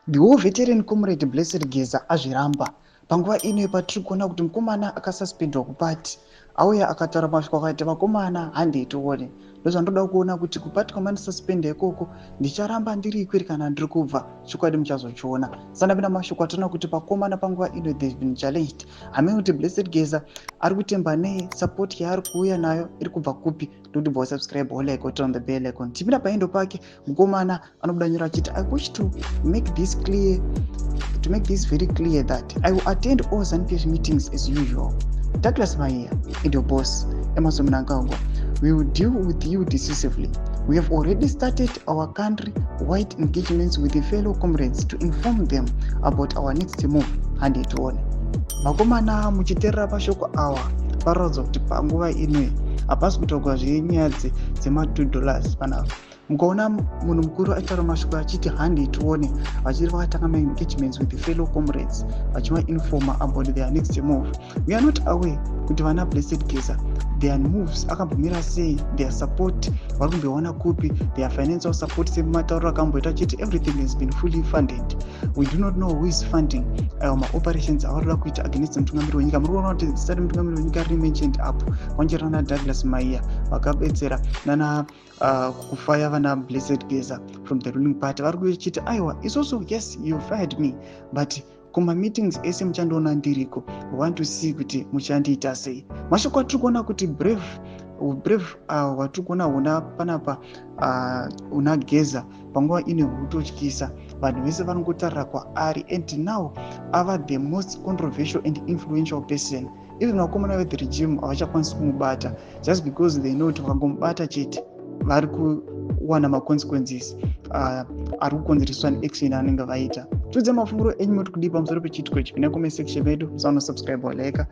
The war veteran Comrade Blessed Geza azviramba panguva ino patiri kuona kuti mukomana akasuspendwa kupati auya akataura masviko akaita, "Vakomana, handei tione. Ndozvandoda kuona kuti kupati kwamandisuspenda ikoko ndicharamba ndiri ikwiri kana ndiri kubva. Chokwadi muchazochiona." Sandapinda mashoko atinoona kuti pakomana panguva ino they've been challenged. Hamene kuti Blessed Geza ari kutemba nei, support yaari kuuya nayo iri kubva kupi. Ndokuti bva wasubscribe, wolike, turn on the bell icon. Tipinda paendo pake, mukomana anobuda nyora achiti, "I wish to make this clear, to make this very clear that I will attend all ZANU-PF meetings as usual. Douglas Mahiya and your boss Emmerson Mnangagwa, we will deal with you decisively. We have already started our country wide engagements with the fellow comrades to inform them about our next move. Handei tione." Vakomana, muchiteerera pashoko awa, paroratidza kuti panguva ino hapasi kutaurwa zvenyaya dzema$2 panapa. Mukaona munhu mukuru achitaura mashoko achiti handei tione, vachiri vakatanga maengagements with the fellow comrades vachivainforma about their next move. We are not aware kuti vana Blessed Geza, their moves akambomira sei, their support vari kumboiwana kupi, their financial support. Sematauriro akamboita achiti everything has been fully funded, we do not know who is funding maoperations avari kuita against mutungamiri wenyika. Muri kuona kuti zita remutungamiri wenyika riri mentioned apo kwanjera naDouglas Mahiya vakabetsera nana kufaya vana Blessed Geza from the ruling party. Vari kuchiti, "Aiwa, isusu, yes, you fired me, but kumameetings ese muchandiona ndiriko. We want to see kuti muchandiita sei." Mashoko atiri kuona kuti brave brave hwatiri kuona huna panapa una Geza panguva ine hutotyisa. Vanhu vese vanongotarira kwaari and now ava the most controversial and influential person. Even vakomana vethe regime havachakwanisi kumubata just because they know kuti vakangomubata chete vari kuwana maconsequences ari kukonzereswa neaction anenge vaita. Tiudze mafungiro enyu, moti kudii pamusoro pechiitiko ichi? Pinda comment section medu, musaona subscribe, like.